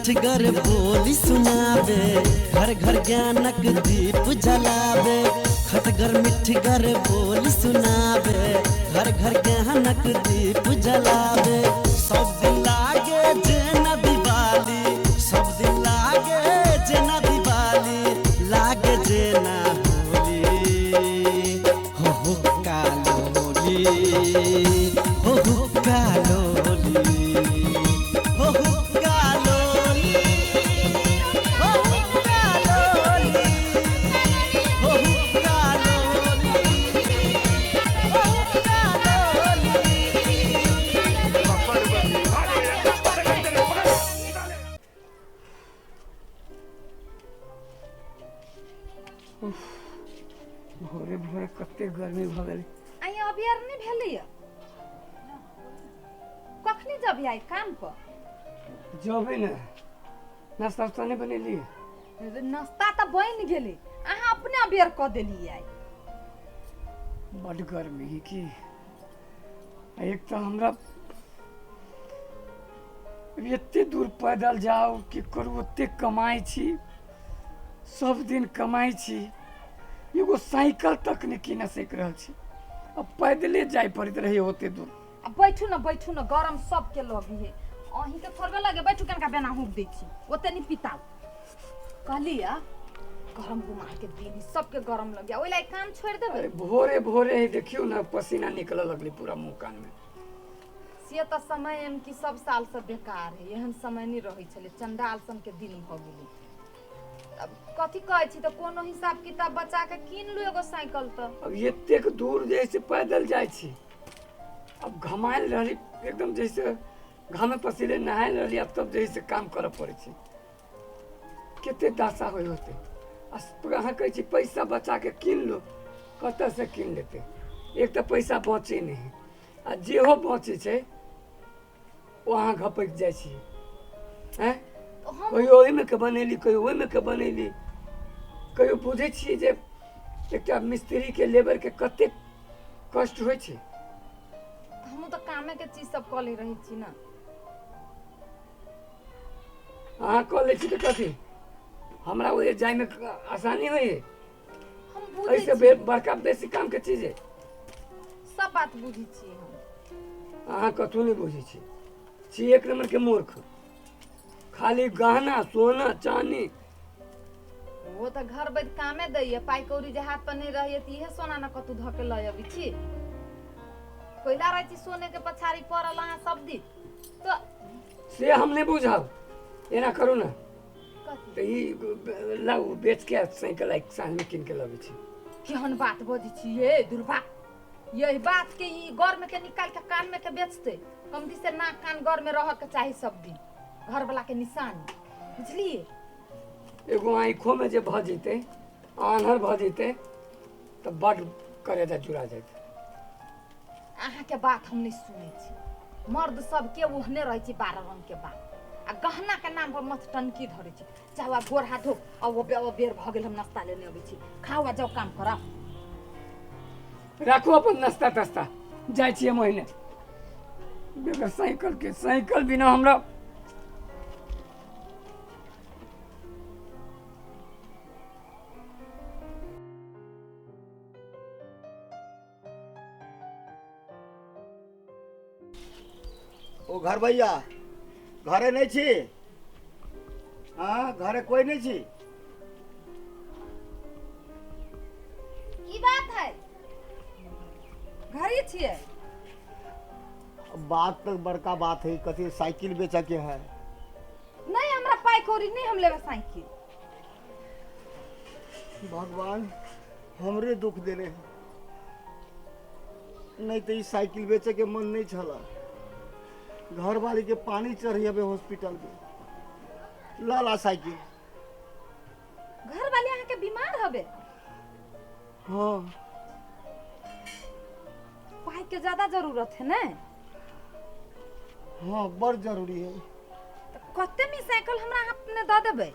मिठगर बोली सुनाबे, घर घर ज्ञानक दीप जलाबे। खटगर मिठगर बोली सुनाबे, घर घर ज्ञानक दीप जलाबे। सब दिन लागे जेना दिवाली, सब दिन लागे जेना दिवाली, लागे जेना होली। हो हो कालोली, हो हो कालोली, हो हो कालोली, हो हो कालोली, हो हो कालोली, हो हो कालोली। भोरे भोरे कते गर्मी भऽ गेलै। आइ अभी आर नहि भेलैया? कखनी जबी आइ काम पर? जबै ने, नाश्ता उस्ता नहि बनेली? नाश्ता तऽ बनि गेलै, अहाँ अपने अबेर कऽ देलियै आइ। बड्ड गर्मी है की। आ एक तऽ हमरा एते दूर पैदल जाउ की करू, ओते कमाइ छी, सब दिन कमाइ छी, एगो साइकिल तक नहि कीन सकि रहल छी। आ पैदले जाय पड़ैत रहै ओते दूर। आ बैठू ने, बैठू ने, गरम सबके लगी है, अहीँके थोड़बे लगे। बैठू, कनका बेना हुक दै छी, ओते नहि पिताउ। कहली आ गरम गुमा के दिन है, सबके गरम लग गया, ओहि लागी काम छोड़ि देबै? अरे भोरे भोरे ही देखियौ ने, पसीना निकलऽ लगलै पूरा मुँह कान में। से तऽ समय एम कि सब साल से बेकार है, एहन समय नहि रहै छलै, चंडाल सन के दिन भऽ गेलै। अब कथी कहै छी, तऽ कोनो हिसाब किताब बचा के कीन लू एगो साइकिल तऽ। अब एतेक दूर जे है से पैदल जाइ छी, अब घमायल रहली एकदम, जैसे घामे पसीने नहायल रहली, अब तब जे है से काम करऽ पड़ै छै। कते दशा होइ होतै। आ अहाँ कहै छी पैसा बचा के कीन लू, कतऽसँ कीन लेतै? एक तऽ पैसा बचै नहि है, आ जेहो बचै छै ओ अहाँ घपकि जाइ छी। आँय, कहियो ओहिमे के बनेली, कहियो ओहिमे के बनेली। कहियो बुझै छियै जे एकटा मिस्त्रीके लेबरके कतेक कष्ट होइ छै? हमहूँ तऽ कामेके चीज सब कऽ लै रहै छी ने। अहाँ कऽ लै छी तऽ कथी हमरा ओहि जाइमे आसानी होइए? हम बुझै एहिसँ छी। बड़का बेसी कामके चीज है। सब बात बुझै छियै हम। अहाँ कथू नहि बुझै छी, छी एक नम्बरके मूर्ख। खाली गहना सोना चानी। ओ तऽ घर बैठ कामे दैए, पाइ कौड़ी जे हाथ पर नहि रहैए तऽ इहे सोना ने कतहु धऽ के लऽ अबै छी। कोइला रहै छी सोने के पछाड़ी पड़ल अहाँ सब दिन तऽ। से हम नहि बुझब। एना करू ने। कथी? तऽ ई लाउ, बेच के साइकिल आइ साँझमे कीन के लबै छी। केहन बात बजै छी ये दुर्बा? यही बात के ई घर में के निकाल के कान में के बेचते। कमदी से नाक कान घर में रह के चाही सब दिन, घर वाला के निशानी, बुझलिए? एगो आँखो में जे भऽ जेतै, आन्हर भऽ जेतै तऽ बड करेजा जुड़ा जाइत। अहाँ के बात हम नहीं सुनै छी। मर्द सबके ओहने रहै छी, 12 रंग के बात आ गहना के नाम पर मथ टनकी धरै छी। जाउ आब गोर हाथ धो, आ ओ बेर भऽ गेल, हम नाश्ता लेने अबै छी, खाउ आ जाउ काम करऽ। राखू अपन नाश्ता तास्ता, जाइ छियै महिने बेगर साइकिल के, साइकिल बिना हमरा। ओ घर भैया, घरे नहीं छी? हाँ, घरे कोई नहीं छी? की बात है, घरे छियै? बात तो बड़का बात है, कथी साइकिल बेचा के है। नहीं, हमरा पाई कौड़ी नहीं, हम लेबै साइकिल। भगवान हमरे दुख देने है, नहीं तो ई साइकिल बेचे के मन नहीं छला। घर वाली के पानी चढ़ी हबे हॉस्पिटल में, लाला साइकिल। घर वाले अहाँ के बीमार हबे? हाँ। पाई के ज्यादा जरूरत है ने? हाँ, बड़ जरूरी है। तो कते में साइकिल हमरा अहाँ अपने दऽ देबै?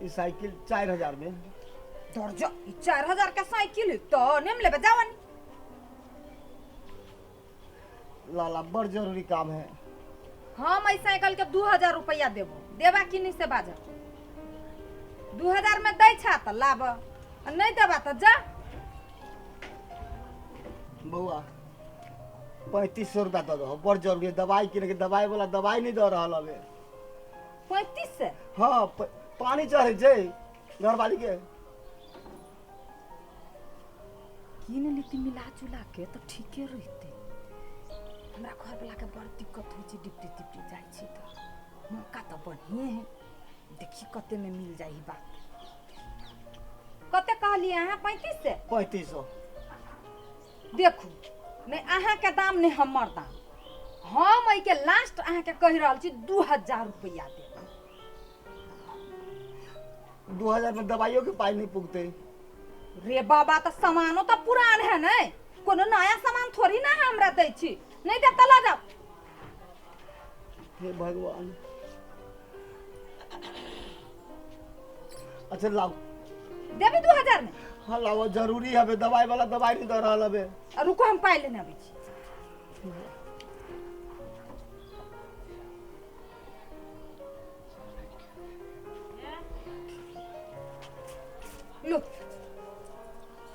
ई साइकिल 4000 में। दर्जा, ई 4000 के साइकिल है तो नेम लेबै, जावन। लाला, बड़ जरूरी काम है। एहि साइकिल के 2000 रुपया देबो, देबा कि नहीं से बाजब। 2000 में दै छा त लाब, आ नहीं देबा त जा। बौआ 3500 रुपया दऽ दहो, बड़ जरूरी है दवाई किने के, दवाई वाला दवाई नहीं दऽ रहल हवे। 3500? हाँ, पानी चढ़ै छै घरवाली के। किन लेती मिला जुला के तऽ ठीके रहते। हमरा घर वाला के बड़ दिक्कत होइ छै, डिप्टी तिप्टी जाइ छी तऽ मौका तऽ बढ़िए है, देखी कते में मिल जाई बात। कते कहलिए अहाँ? 3500? 3500। देखू नहीं अहाँ के दाम नहीं हमर दाम, हम एहि के लास्ट अहाँ के कहि रहल छी 2000 रुपया देब। 2000 में दवाइयों के पाई नहीं पुगते। रे बाबा तऽ सामानो तऽ पुरान है ने, कोनो नया सामान थोड़ी ना हमरा दै छी। नहीं देब तऽ लऽ जाओ। हे भगवान। अच्छा लाओ। देबी 2000 में? हाँ लाओ, जरूरी है दवाई वाला दवाई नहीं दऽ रहल हवे। आ रुको हम पाइ लेने अबै छी। लो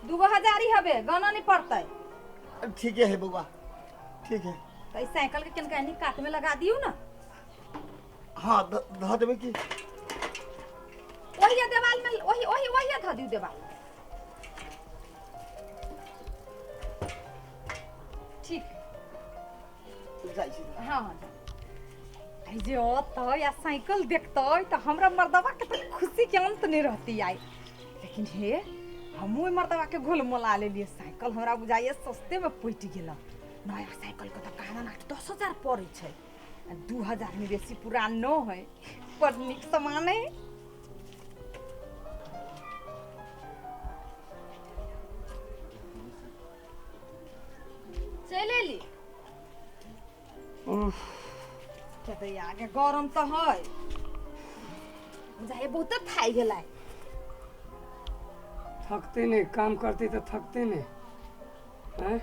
2000 ही हवे, गना नहीं पड़तै। ठीक है बौआ, ठीक है। तो इस साइकिल के कनका एनी कात में लगा दियो ना। हाँ धऽ देबै की? वही देवाल में, वही वही वही धऽ दियो देवाल। ठीक जाइ छी। हाँ हाँ आई जे अतै या साइकिल देखतै तऽ हमरा मर्दबा के तऽ खुशी के अंत नहीं रहती आई। लेकिन हे हमहूँ मर्दबा के घोल मोला लेलिए, साइकिल हमरा बुझाइए सस्ते में पटि गेल। नया साइकिल के तऽ कहाँ 8-10 हजार पड़ै छै, आ 2000 में बेसी पुरान न है, बड़ नीक सामान है। चलि एली? आगे गरम तऽ है, बुझाइए बहुते थाकि गेलै। थकते नहीं, काम करते तो थकते नहीं हैं।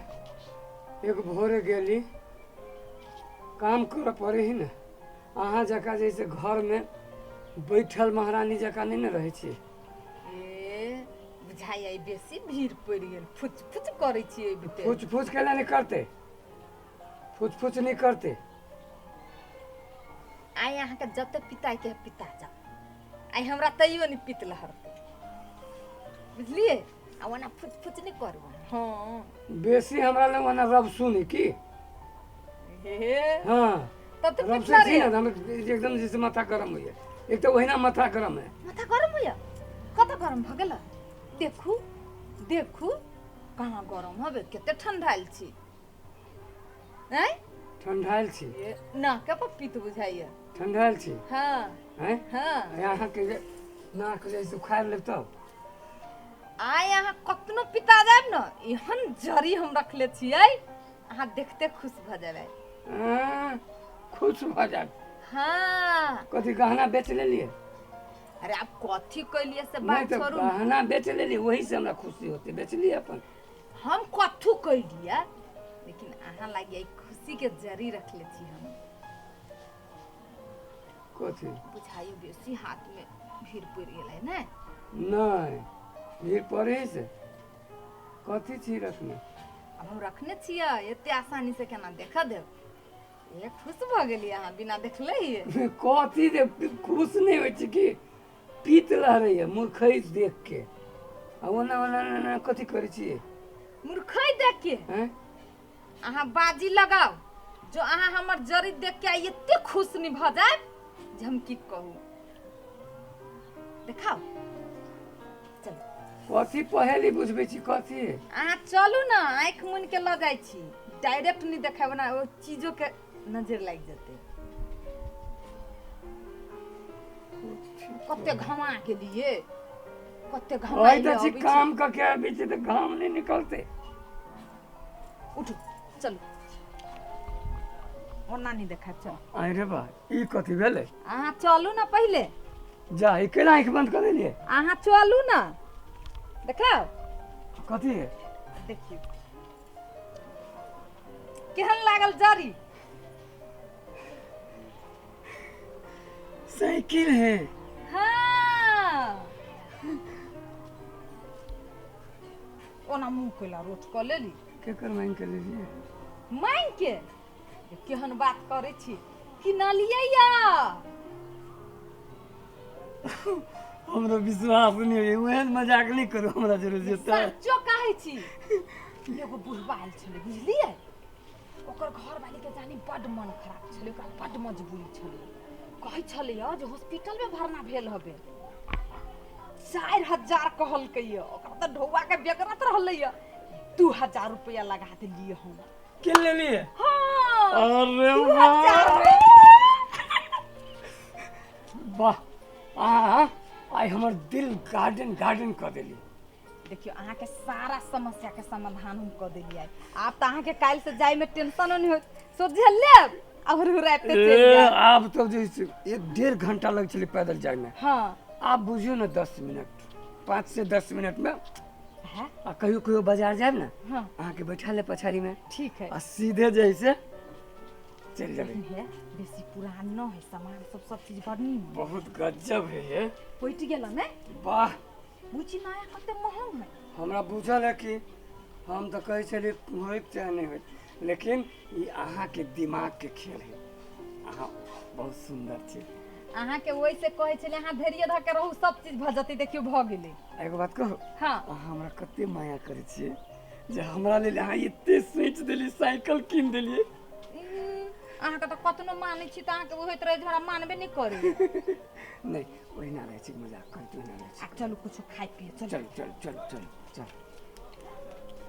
एक भोरे गेली काम कर पड़े ही ने, अहाँ जकाँ जैसे घर में बैठल महारानी जकाँ नहीं ने रहै छियै। ए बुझाइए बेसी भीड़ पड़ि गेल, फुच फुच करै छियै। फुच फुच केना नहीं करते, फुच फुच नहीं करते। आइ अहाँके जते पिताइ के पिता जाओ, आइ हमरा तैयो नहीं पित लहरतै, बुझलिए? आ ओना फुच फुच नहीं करू। हाँ बेसी हमरा लग ओना रब सुनी की। हे हाँ तब तो रब पिटला से रे। ना हम एकदम जैसे माथा गरम होइए, एक तो वही ना माथा गरम है। माथा गरम होइए? कत गरम भऽ गेल? देखू देखू कहाँ गरम हबे, कते ठंडायल छी। हैं ठंडायल छी? नाक पर पित बुझाइए। ठंडायल छी? हाँ हैं हाँ। यहाँ के नाक जैसे उखाड़ लेब तब आइ अहाँ कतनो पिता जायब न, एहन जरी हम रखले छियै अहाँ देखते खुश भऽ जेबै। खुश भऽ जायब? हाँ। कथी गहना बेच लेलिए? अरे आप कथी कैलिए से नहीं बात तो छोड़ू। गहना बेच लेलिए वही से हमरा खुशी होते, बेचलिए अपन। हम कथू कैलिए, लेकिन अहाँ लागी खुशी के जरी रखले छी हम। कथी बुझाइयो बेसी हाथ में भीड़ पड़ि गेलै ने? नहीं भीड़ पड़े से कथी छी रखने? अब हम रखने छियै, एते आसानी से केना देखा देब? ए खुश भऽ गेलियै अहाँ बिना देखले ही। कथी दे खुश नहीं होइ छै कि पीत लहरैया मूर्खै देख के, आ ओना ओना ओना कथी करै छियै? मूर्खै देख के हैं? अहाँ बाजी लगाओ, जो अहाँ हमर जरी देख के आइ एते खुश नहीं भऽ जायब जे हम की कहू। देखाओ चलू। कथी पहेली बुझबै छी कथी? अहाँ चलू ना, आँखि मुनि के लऽ जाइ छी, डायरेक्ट नहीं देखेब ना, ओ चीजो के नजर लागि जेतै। कते घमा गेलिए, कते घमा ओहि तऽ छी काम कऽ के आबै छी तऽ घाम नहीं निकलते। उठू चलू, ओना नहीं देखायब चलू। अरे बा ई कथी भेलै? अहाँ चलू ना पहिले। जा ई केना आँखि बंद कऽ देलियै? अहाँ चलू ना, देखाओ कथी है? देखियौ केहन लागल जरी। साइकिल है। हाँ ओना मुँह कैला रोट कऽ लेली। केकर मांगि के लेलियै? मांगि के केहन बात करै छी, किनलियै या? हमरा विश्वास नहि होइए, ओहन मजाक नहि करू हमरा जरूर जेतै। सच्चो कहै छी, एगो बुढ़बा आयल छलै बुझलियै, ओकर घरवाली के जानी बड्ड मन खराब छलै, ओकरा बड्ड मजबूरी छलै, कहै छलै जे हॉस्पिटलमे भरना भेल हबे, 4000 कहलकै, ओकरा तऽ ढौआ के बेगरत रहलै, 2000 रुपया लगा देलियै हम। के लेलियै? हाँ। अरे 2000। वाह, अहाँ आइ हमर दिल गार्डन गार्डन कऽ देली। देखियौ अहाँके सारा समस्या के समाधान हम कऽ देलियै, आब तऽ अहाँके काल्हि से जाइमे टेंशनो नहि होत, सोझे लेब आ हुरहुराइते चलि जायब। आब तऽ जे छै 1-1.5 घंटा लग छलै पैदल जाइमे, हाँ आब बुझियौ ने 10 मिनट, 5 से 10 मिनट में। है आ कहियो कहियो बाजार जायब ने, हाँ अहाँके बैठा ले पछाड़ी में, ठीक है, आ सीधे जे से चलि जेबै। है बेसी पुरान न है सामान सब, सब चीज बड़ नीमन, बहुत गजब है ये। पटि गेल ने? वाह बुझी नया कते महग है। हमरा बुझल है कि हम तऽ कहै छलियै होइत चाहे नहि होइत, लेकिन ई अहाँके दिमाग के खेल है, अहाँ बहुत सुन्दर छी। अहाँके ओहि से कहै छलियै अहाँ धैर्य धऽ के रहू, सब चीज भऽ जेतै, देखियौ भऽ गेलै। एगो बात कहू? हाँ। अहाँ हमरा कते माया करै छियै जे हमरा लेल अहाँ एते सोचि देलियै, साइकिल कीन देलियै। अहाँके तऽ कतनो मानै छी तऽ अहाँके होइत रहै जे हमरा मानबे नहि करै। नहि, ओहिना रहै छै, मजाक करैत ओहिना रहै छै। आ चलू कुछो खाइ पिए चलू। चलू चलू चलू चलू चलू।